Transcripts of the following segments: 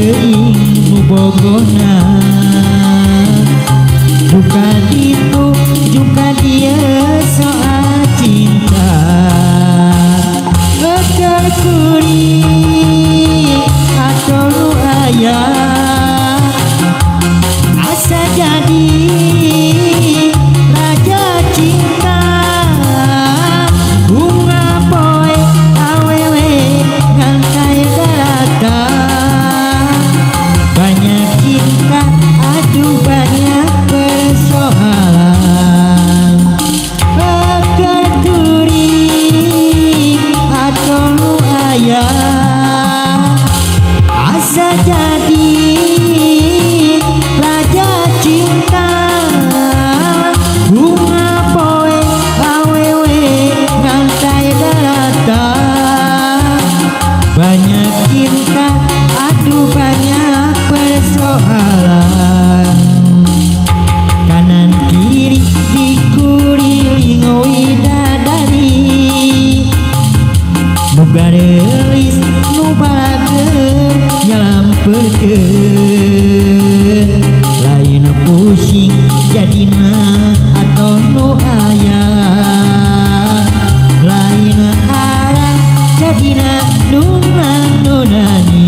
teuing nu bogona. Duka ditu juga dia soal cinta. Eukeur kuring atau nu aya, asa jadi raja cinta. Bunga poe awewe ngantai darata. Banyak cinta, aduh, banyak persoalan. Eukeur kuring atau nu aya, asa jadi raja cinta. Bunga poe awewe ngantai darata. Banyak cinta, aduh, banyak persoalan. Kanan kiri dikuriling widadari, nu gareulis nu balageur nyalampeurkeun. Lain pusing jadina atau nu aya, lain arah jadina nu nani.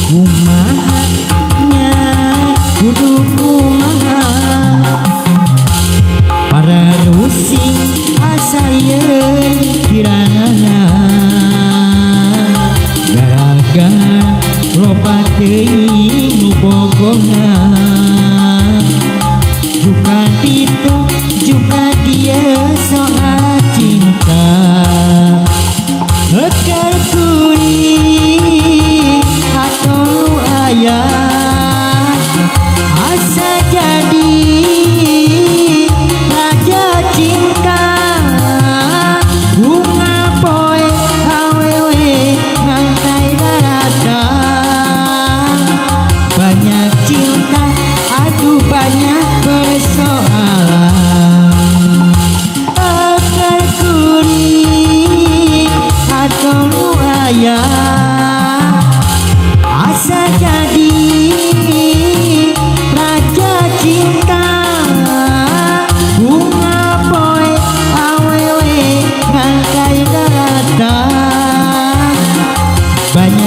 Kumaha nya kudu kumaha, para rusing asa lieur pikiranana, gara-gara loba teuing nu bogohna. Bukan itu juga dia soal cinta. Eukeur kuring atau nu aya, asa jadi raja cinta. Bunga poe awewe ngantai darata. Banyak cinta, aduh, banyak persoalan. Eukeur kuring atau nu aya, asa jadi raja cinta. Bunga poe awewe ngantai darata. Banyak